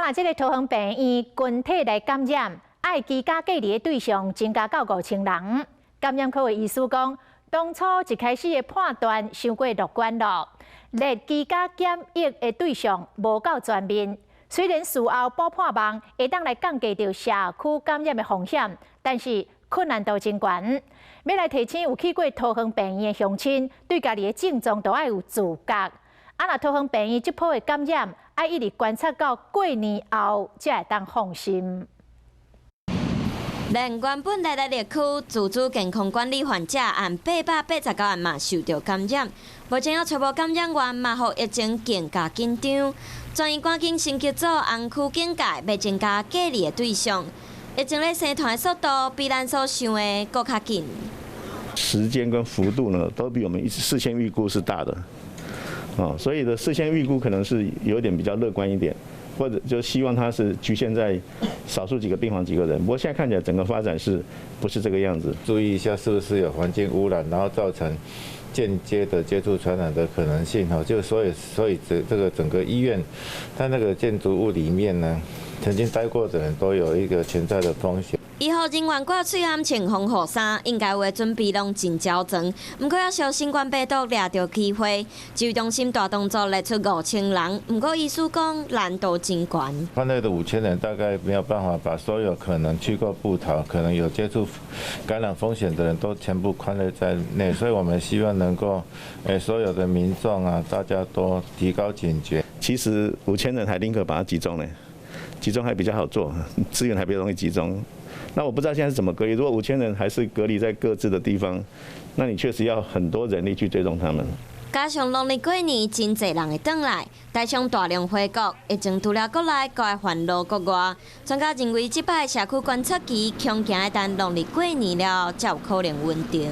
若這个桃園病院群體來感染，愛居家隔離的對象增加到5000人。感染科的醫師講，當初一開始的判斷傷過樂觀咯，列居家檢疫的對象無夠全面。雖然事後補破網會當來降低著社區感染的風險，但是困難度真懸。欲來提醒有去過桃園病院的鄉親，對家己的症狀都愛有自覺。啊，若桃園病院這波的感染，愛一直觀察到過年後，才會當放心。連原本來來列區自主健康管理患者，按889人嘛受著感染，目前猶揣無感染源，嘛予疫情更加緊張。專院趕緊升級做紅區警戒，欲增加隔離的對象。疫情咧生傳的速度比咱所想的閣較緊。時間跟幅度呢，都比我們事先預估是大的，哦，所以的事先預估可能是有點比較樂觀一點，或者就希望它是局限在少數幾個病房幾個人。不過現在看起來整個發展是不是這個樣子？注意一下是不是有環境污染，然後造成間接的接觸傳染的可能性。哈，就所以這個整個醫院，它那個建築物裡面呢，曾經待過的人都有一個潛在的風險。醫護人員掛喙罨穿防護衫，應該有的準備攏真周全。毋過，猶予新冠病毒掠著機會，指揮中心大動作列出五千人。毋過，醫師講難度真懸。寬列的5000人大概沒有辦法把所有可能去過部桃、可能有接觸感染風險的人都全部寬列在內，所以我們希望能夠，所有的民眾啊，大家都提高警覺。其實5000人還寧可把它集中呢，集中還比較好做，資源還比較容易集中。那我不知道現在是怎麼隔離。如果五千人還是隔離在各自的地方，那你確實要很多人力去追蹤他們。加上農曆過年真濟人會轉來，台商大量回國，疫情除了國內，閣會傳落國外。專家認為，這擺社區觀察期恐驚愛等農曆過年了，才有可能穩定。